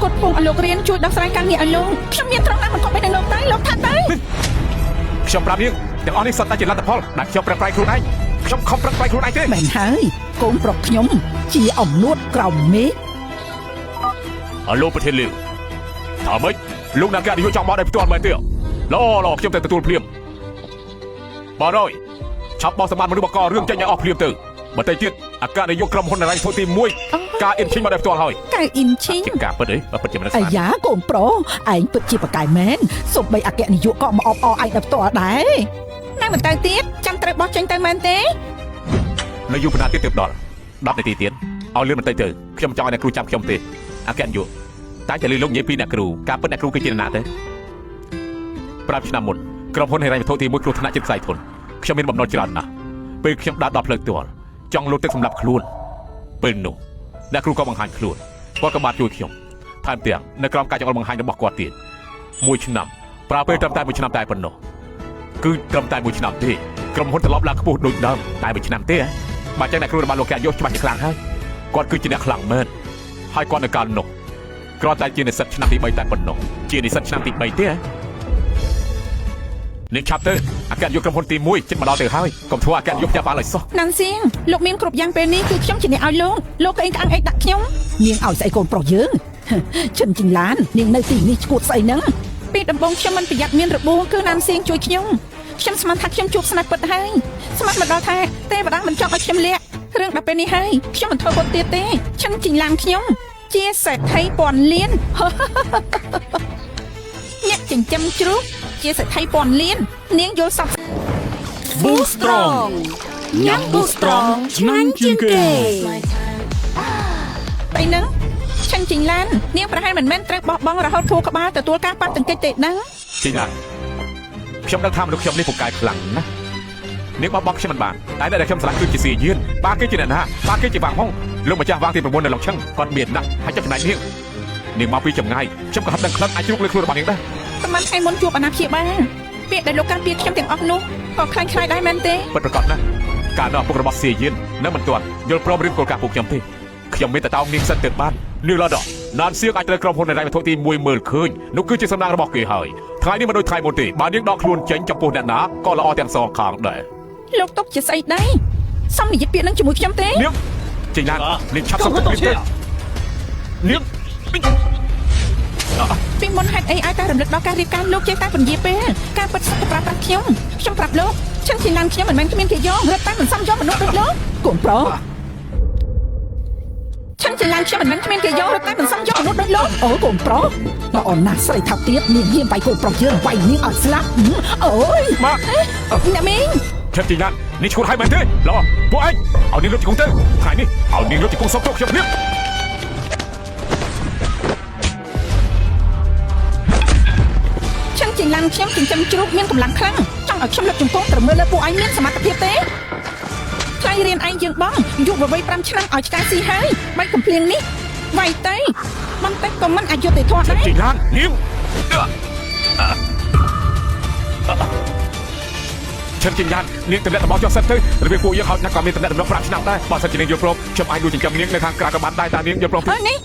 គត់ពងឲ្យលោករៀនជួយដោះស្រាយការងារឲ្យលោកខ្ញុំមានត្រង់ណាមិនគប្បីនឹងលោកតែលោកថាទៅ ខ្ញុំប្រាប់នាងទាំងអស់នេះសុទ្ធតែជាលទ្ធផលដែលខ្ញុំប្រឹងប្រែងខ្លួនឯងខ្ញុំខំប្រឹងប្រែងខ្លួនឯងទេ មែនហើយកូនប្រុសខ្ញុំជាអំនួតក្រោមមេឃ អាឡូប្រធានលាវថាម៉េចលោកអ្នកកនាយកចង់មកដោយផ្ទាល់មែនទេល្អល្អខ្ញុំតែទទួលភ្លាមបាទហើយឆាប់បោះសម្បត្តិមនុស្សបករឿងចេញឲ្យអស់ភ្លាមទៅបន្តិចទៀតអគ្គនាយកក្រុមហ៊ុននរ៉ៃធុទី1ការអ៊ីនឈិញមកដោយផ្ទាល់ហើយក ៅអ៊ីនឈីង ជាការពិតអីបើពិតជាមិនស្មាន អាយ៉ាកូនប្រុសឯងពិតជាប្រកែមែនសូម្បីអគ្គនាយកក៏មកអបអរឯងដល់ផ្ទាល់ដែរ ណែមិនទៅទៀតចាំត្រូវបោះចេញទៅមែនទេ នៅយូរប៉ុណ្ណាទៀតទើបដល់10នាទីទៀតឲ្យលឿនបន្តិចទៅខ្ញុំចង់ឲ្យអ្នកគ្រូចាំខ្ញុំទេអគ្គនាយកតែតែលឺលោកនិយាយពីអ្នកគ្រូការពិតអ្នកគ្រូគឺជានរណាទេ5ឆ្នាំមុនក្រុមហ៊ុនហិរញ្ញវត្ថុទី1គ្រោះថ្នាក់ជិតខ្សែធនខ្ញុំមានបំណុលច្រើនណាស់ពេលខ្ញុំដើរដល់ផ្លូវទាល់ចង់លូតទឹកសម្រាប់ខ្លួនពេលនោះអ្នកគ្រូក៏បង្ហាញខ្លួនគាត់ក៏បានជួយខ្ញុំថែមទាំងនៅក្រោមការចង្អុលបង្ហាញរបស់គាត់ទៀតមួយឆ្នាំប្រើពេលត្រឹមតែមួយឆ្នាំតែប៉ុណ្ណោះគឺត្រឹមតែមួយឆ្នាំទេក្រុមហ៊ុនត្រឡប់ឡើងខ្ពស់ដូចដើមតែមួយឆ្នាំទេហ៎ បើចឹងអ្នកគ្រូរបស់លោកកែយកច្បាស់ជាខ្លាំងហើយគាត់គឺជាអ្នកខ្លាំងមែនហើយគាត់នៅកាលនោះគ្រាន់តែជានិស្សិតឆ្នាំទី3តែប៉ុណ្ណោះជានិស្សិតឆ្នាំទី3ទេហ៎នាងឆាប់ទៅអគ្គនាយកក្រុមហ៊ុនទី1ជិតមកដល់ទៅហើយកុំធ្វើអគ្គនាយកផ្ទះបានឲ្យសោះ ណាន់សៀងលោកមានគ្រប់យ៉ាងពេលនេះគឺខ្ញុំជាអ្នកឲ្យលោកលោកក៏អេងក្អាងអីដាក់ខ្ញុំ នាងឲ្យស្អីកូនប្រុសយើង ឈិនជីងឡាននាងនៅទីនេះឈួតស្អីហ្នឹង ពីដំបូងខ្ញុំមិនប្រយ័ត្នមានរបួសគឺណាន់សៀងជួយខ្ញុំខ្ញុំស្មានថាខ្ញុំជួបស្នេហ៍ពិតហើយស្មានមកដល់ថាទេវតាមិនចង់ឲ្យខ្ញុំលាក់រឿងដល់ពេលនេះហើយខ្ញុំមិនធ្វើគាត់ទៀតទេឈិនជីងឡានខ្ញុំជាសេដ្ឋីពាន់លាន អ្នកចិញ្ចឹមជ្រូកជាសេដ្ឋីពាន់លាននាងយល់សប្តិ Boostrong ញ៉ាំ Boostrong ឆ្ងាញ់ជាងគេ អីហ្នឹងឆាញ់ជីងឡាននាងប្រហែលមិនមែនត្រូវបោះបង់រហូតខួរក្បាលទទួលការប៉ះទង្គិចទេដឹង ជីណាខ្ញុំដឹងថាមនុស្សខ្ញុំនេះពូកែខ្លាំងណាស់នាងបោះបង់ខ្ញុំមិនបានតែអ្នកដែលខ្ញុំស្រឡាញ់គឺជាស៊ីយៀនបាគេជាអ្នកណាបាគេជាវ៉ាងហុងលោកម្ចាស់វ៉ាងទី9នៅឡុងឆឹងគាត់មានណាស់ហើយចាប់ចំណែកនាងនាងមកពីចម្ងាយខ្ញុំក៏ហត់ដឹងក្លិនអាចជ្រុកលើខ្លួនរបស់នាងដែរ ប្រហែលថ្ងៃមុនជួបអាណាព្យាបាលពាក្យដែលលោកកាន់ពាក្យខ្ញុំទាំងអស់នោះក៏ខ្លាញ់ខ្លាយដែរមែនទេ ពិតប្រាកដណាស់កាលនោះឪពុករបស់សៀយៀននៅមិនទាន់យល់ព្រមរឿងគោលការណ៍ពួកខ្ញុំទេខ្ញុំមានតែតោងនាងសិនទៅបាននាងឡដណានសៀងអាចត្រូវក្រុមហ៊ុននៃរ៉ៃវត្ថុទី1មើលឃើញនោះគឺជាសំណាងរបស់គេហើយថ្ងៃនេះមិនដូចថ្ងៃមុនទេបើនាងដកខ្លួនចេញចំពោះអ្នកណាក៏ល្អទាំងសងខាងដែរ លោកຕົកជាស្អីដែរសំនិយាយពាក្យនឹងជាមួយខ្ញុំទេ នាងចេញឡាននាងឆាប់សុំទៅនាង ពីមុនហេតុអីឲ្យតែរំលឹកដល់ការរៀបការលោកចេះតែពន្យាពេលការពិតសុទ្ធតែប្រាប់ប្រាស់ខ្ញុំខ្ញុំប្រាប់លោកឆាញ់ជីងឡានខ្ញុំមិនមែនគ្មានគេយករត់តែមិនសមយកមនុស្សដូចលោក កូនប្រុស ឆាញ់ជីងឡានខ្ញុំមិនមែនគ្មានគេយករត់តែមិនសមយកមនុស្សដូចលោក អូកូនប្រុសល្អណាស់ស្រីថាប់ទៀតនាងហ៊ានវាយកូនប្រុសយើងវាយនាងឲ្យស្លាប់អូយ មក អ្នកមីង ឆាប់ចេញឡាននេះឈួតឲ្យមែនទេល្អពួកឯងឲ្យនាងលុបជង្គង់ទៅថ្ងៃនេះឲ្យនាងលុបជង្គង់សុំទោសខ្ញុំភ្លាម ឆាញ់ជីងឡានខ្ញុំចិញ្ចឹមជ្រូកមានកម្លាំងខ្លាំងចង់ឲ្យខ្ញុំលើកជង្គង់ត្រូវមើលលើពួកឯងមានសមត្ថភាពទេថ្លៃរៀនឯងយើងបងយុវវ័យ5ឆ្នាំឲ្យឆ្កែស៊ីហើយបែកកំភ្លៀងនេះវាយទៅបន្តិចក៏មិនអយុត្តិធម៌ដែរ ចេញឡាននាងឈិនជាយ៉ាននាងតំណាក់តំបចុះសិនទៅរបៀបពួកយើងហៅណាស់ក៏មានតំណាក់តំណង5ឆ្នាំដែរបើសិនជានាងយល់ព្រមខ្ញុំអាចលួចចិញ្ចឹមនាងនៅខាងក្រៅក៏បានដែរតានាងយល់ព្រម អើនេះ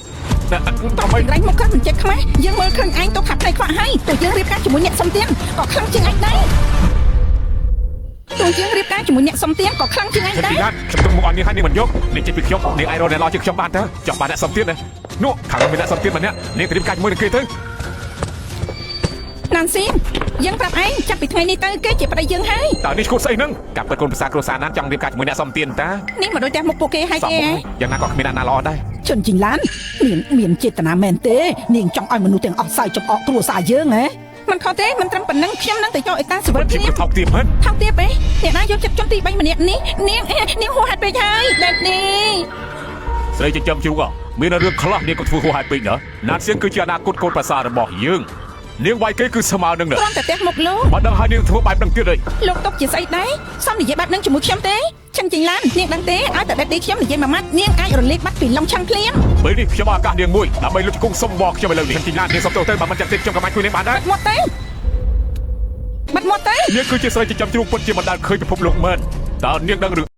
តើមិន រែងមកក្រមិនចិត្តខ្មាស់យើងមើលឃើញឯងទៅខាប់ផ្នែកខ្វាក់ហើយទោះយើងរៀបការជាមួយអ្នកសុំទានក៏ខ្លាំងជាងឯងដែរទោះយើងរៀបការជាមួយអ្នកសុំទានក៏ខ្លាំងជាងឯងដែរ ឈិនជាយ៉ានខ្ញុំទុកមុខឲ្យនាងឲ្យនាងមិនយកនាងចេញពីខ្ញុំនាងអាចរកអ្នកល្អជាងខ្ញុំបានតើចង់បានអ្នកសុំទៀតណានោះខាងនោះមានអ្នកសុំទៀនម្នាក់នាងទៅរៀបការជាមួយនឹងគេទៅ ណាន់ស៊ីយើងប្រាប់ឯងចាប់ពីថ្ងៃនេះទៅគេជាប្តីយើងហើយ តើនេះឈួតស្អីហ្នឹងកាប់ពិតកូនប្រសាគ្រួសារណាចង់រៀបការជាមួយអ្នកសុំទៀនតា នេះមកដូចតែមុខពួកគេហើយ សោះ គេ យ៉ាងណាក៏គ្មានអ្នកណាល្អដែរ ឈិនជីងឡាននាងមានចេតនាមែនទេនាងចង់ឲ្យមនុស្សទាំងអស់សើចចំអកគ្រួសារយើងហ៎ មិនខុសទេមិនត្រឹមប៉ុណ្ណឹងខ្ញុំនឹងទៅចូលអេតាស៊ីវិល ជា ភ្លាម ថោកទាបមែន ថោកទាបអីអ្នកណាយកចិត្តជនទី3ម្នាក់នេះនាងនាងហួសហេតុពេកហើយបែបនេះ ស្រីចិញ្ចឹមជ្រូកមានរឿងខ្លះនាងក៏ធ្វើហួសហេតុពេកណាណានសៀងគឺជាអនាគតកូនប្រសារបស់យើងនាងវាយគេគឺស្មើនឹងណា គ្រាន់តែផ្ទះមុខលោក បើដឹងហើយនាងធ្វើបែបនឹងទៀតអី លោកຕົកជាស្អីដែរសំនិយាយបែបនឹងជាមួយខ្ញុំទេឆឹងជីងឡាននាងដឹងទេឲ្យតែដេតឌីខ្ញុំនិយាយមួយម៉ាត់នាងអាចរលាកបាត់ពីឡុងឆឹងភ្លាម ពេលនេះខ្ញុំឲ្យឱកាសនាងមួយដើម្បីលុបជង្គង់សុំវល់ខ្ញុំឥឡូវនេះជីឡាននាងសុំទោសទៅបើមិនចាំទេខ្ញុំក៏អាចជួយនាងបានដែរ បាត់មាត់ទៅបាត់មាត់ទៅ នាងគឺជាស្រីចិញ្ចឹមជ្រូកពិតជាមិនដែលឃើញពិភពលោកមែនតើនាងដឹងឬ